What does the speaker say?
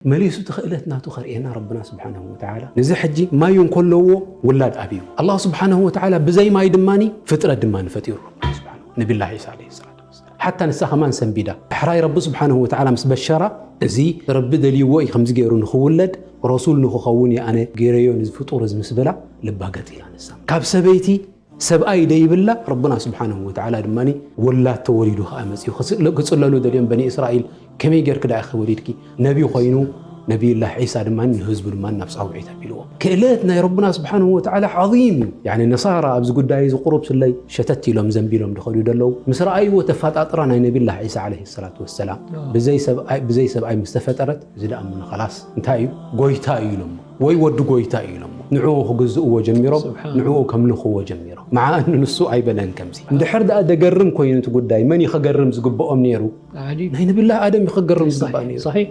መሊሱ እቲ ክእለት ናቱ ከርእየና ረብና ስብሓንሁ ወተዓላ። ነዚ ሕጂ ማይ እንከለዎ ውላድ ኣብዩ። ኣላህ ስብሓንሁ ወተዓላ ብዘይ ማይ ድማኒ ፍጥረት ድማኒ ፈጢሩ። ረብና ስብሓንሁ፣ ነቢላህ ዒሳ ዓለይሂ ሰላቱ ወሰላም። ሓታ ንሳ ከማን ሰንቢዳ። ሕራይ ረቢ ስብሓንሁ ወተዓላ ምስ በሸራ፣ እዚ ረቢ ደልይዎ እዩ ከምዚ ገይሩ ንኽውለድ፣ ረሱል ንኽኸውን እየ ኣነ ገይረዮ ነዚ ፍጡር እዚ ምስ በላ፣ ልባ ገጢላ ንሳ። ካብ ሰበይቲ ሰብኣይ ደይብላ፣ ረብና ስብሓንሁ ወተዓላ ድማኒ ወላድ ተወሊዱ ከኣ መጺኡ። ክጽለ-፣ ክጽለሉ ደልዮም በኒ እስራኤል፣ ከመይ ጌርክ ደኣ ኢኺ ወሊድኪ? ነቢ ኮይኑ፣ ነቢይላህ ዒሳ ድማ ንህዝቡ ድማ ናብ ጻውዒት ኣቢልዎ። ክእለት ናይ ረብና ስብሓንሁ ወተዓላ ዓዚም እዩ። ያኒ ነሳራ ኣብዚ ጉዳይ እዚ ቁሩብ ስለይ ሸተት ኢሎም ዘንቢሎም ድኸዱ ደለዉ። ምስ ረኣይዎ ተፋጣጥራ ናይ ነቢይላህ ዒሳ ዓለይሂ ሰላቱ ወሰላም። ኣዎ። ብዘይ ሰብኣይ፣ ብዘይ ሰብኣይ ምስ ተፈጠረት፣ እዚ ደኣ እሞ ኸላስ እንታይ እዩ? ጎይታ እዩ ኢሎሞ። ወይ ወዲ ጎይታ እዩ ኢሎሞ። ንዕኡ ክግዝእዎ ጀሚሮም፣ ስብሓን። ንዕኡ ከምልኽዎ ጀሚሮም። መዓ እኑ ንሱ ኣይበለን ከምዚ። እንድሕር ደኣ ደገርም ኮይኑ እቲ ጉዳይ፣ መን እዩ ከገርም ዝግብኦም ነይሩ? ዓጂብ። ናይ ነቢይላህ ኣደም እዩ ከገርም ዝግባእ ነይሩ። ሰሒሕ።